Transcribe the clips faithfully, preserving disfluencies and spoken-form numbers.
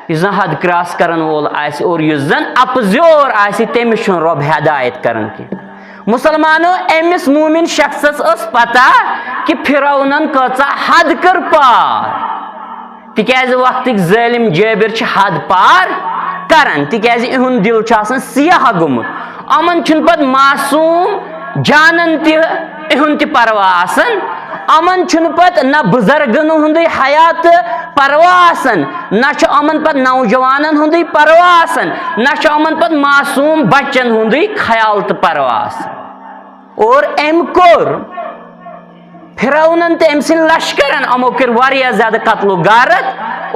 یُس زن حد کراس کرن وول آسہِ اور یُس زن اپزیور آسہِ، تٔمِس چھُنہٕ رۄب ہدایت کران کینٛہہ۔ مسلمانو، أمِس مومن شخصس ٲس پتہ کہِ فرعونن کۭژاہ حد کٔر پار، تِکیازِ وقتٕکۍ ظٲلم جٲبر چھِ حد پار کران، تِکیازِ یِہُنٛد دِل چھُ آسان سیاہ گوٚمُت۔ یِمن چھُنہٕ پتہٕ معصوم جانن تہِ، یِہُنٛد تہِ پرواہ آسان۔ یِمن چھُنہٕ پتہٕ نہ بُزرگن ہُنٛدُے حیا تہٕ پرواہ آسان، نہ چھُ یِمن پتہٕ نوجوانن ہُنٛدُے پرواہ آسان، نہ چھُ یِمن پتہٕ معصوم بچن ہُنٛدُے خیال تہٕ پرواہ آسان۔ اور أمۍ کوٚر فرعونن تہٕ أمۍ سٕنٛدۍ لشکرن، یِمو کٔرۍ واریاہ زیادٕ قتل و غارت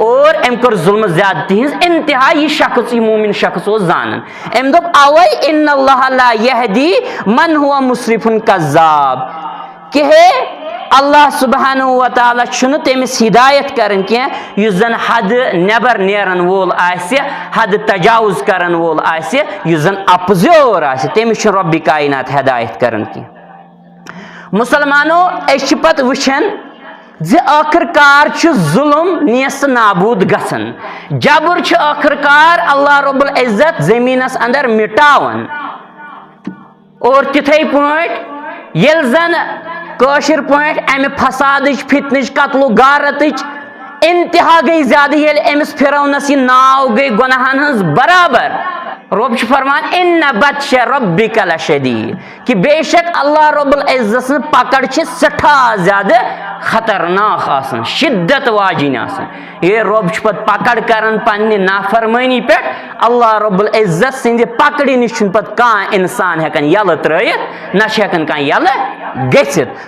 اور أمۍ کوٚر ظلم زیادتی ہٕنٛز انتہا۔ یہِ شخص، یہِ مومن شخص اوس زانان۔ أمۍ دوٚپ، اوے ان اللہ لا یہدی من ہوا مسرف کذاب، کہ ہے، اللہ سبحانہ و تعالیٰ چھُنہٕ تٔمِس ہدایت کران کینٛہہ یُس زن حد نٮ۪بر نیرن وول آسہِ، حد تجاوز کرن وول آسہِ، یُس زن اپزیور آسہِ، تٔمِس چھُنہٕ رۄبِ کائنات ہدایت کران کینٛہہ۔ مسلمانو، أسۍ چھِ پتہٕ وٕچھان زِ ٲخٕر کار چھُ ظلم نیست نابود گژھان، جبر چھُ ٲخٕر کار اللہ رب العزت زٔمیٖنس اندر مٹاوان۔ اور تِتھے پٲٹھۍ ییٚلہِ زن کٲشِر پٲٹھۍ امہِ فسادٕچ، فتنٕچ، قتل و غارتٕچ انتہا گٔے زیادٕ، ییٚلہِ أمِس فرعونس یہِ ناو گٔے گۄناہن ہٕنٛز برابر، رۄب چھُ فرمان، ان بطش ربک لشدید، کہِ بے شک اللہ رب العزت سٕنٛز پکڑ چھِ سٮ۪ٹھاہ زیادٕ خطرناک آسان، شدت واجِنۍ آسان۔ ییٚلہِ رۄب چھُ پتہٕ پکڑ کران پننہِ نافرمٲنی پٮ۪ٹھ، اللہ رب العزت سٕنٛدِ پکڑِ نِش چھُنہٕ پتہٕ کانٛہہ انسان ہٮ۪کان یلہٕ ترٲیِتھ، نہ چھُ ہٮ۪کان کانٛہہ یلہٕ گٔژھِتھ۔